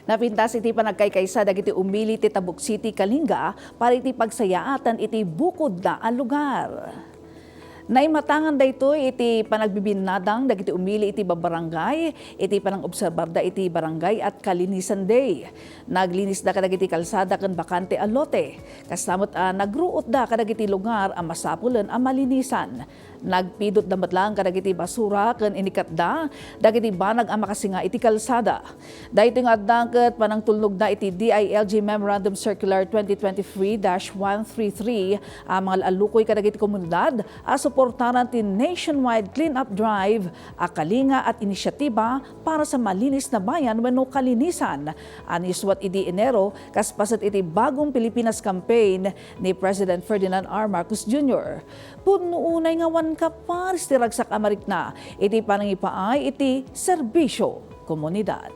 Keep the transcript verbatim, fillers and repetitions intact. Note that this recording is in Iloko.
Napintas iti panagkaykaysa dagiti umili ti Tabuk City, Kalinga para iti pagsayaatan iti bukodna a lugar. Naimatangan daytoy iti panagbibinnadang dagiti umili iti babbarangay iti panangobserbarda iti Barangay at Kalinisan Day. Naglinisda kadagiti kalsada ken bakante a lote. Kasta met a nagruotda kadagiti lugar a masapulen a malinisan. Nagpidotda met laeng kadagiti basura ken inikatda dagiti banag a makasinga iti kalsada. Daytoy nga addaan ket panangtulnogda iti D I L G Memorandum Circular twenty twenty-three dash one three three a mangal-allukoy kadagiti komunidad a suportaran ti nationwide clean-up drive a Kalinga at Inisyatiba para sa Malinis na Bayan wenno Kalinisan a naisurat idi Enero kas paset iti Bagong Pilipinas Campaign ni President Ferdinand R. Marcos Junior. Pudno unay nga awan kaparis ti ragsak a marikna iti panangipaay iti serbisyo komunidad.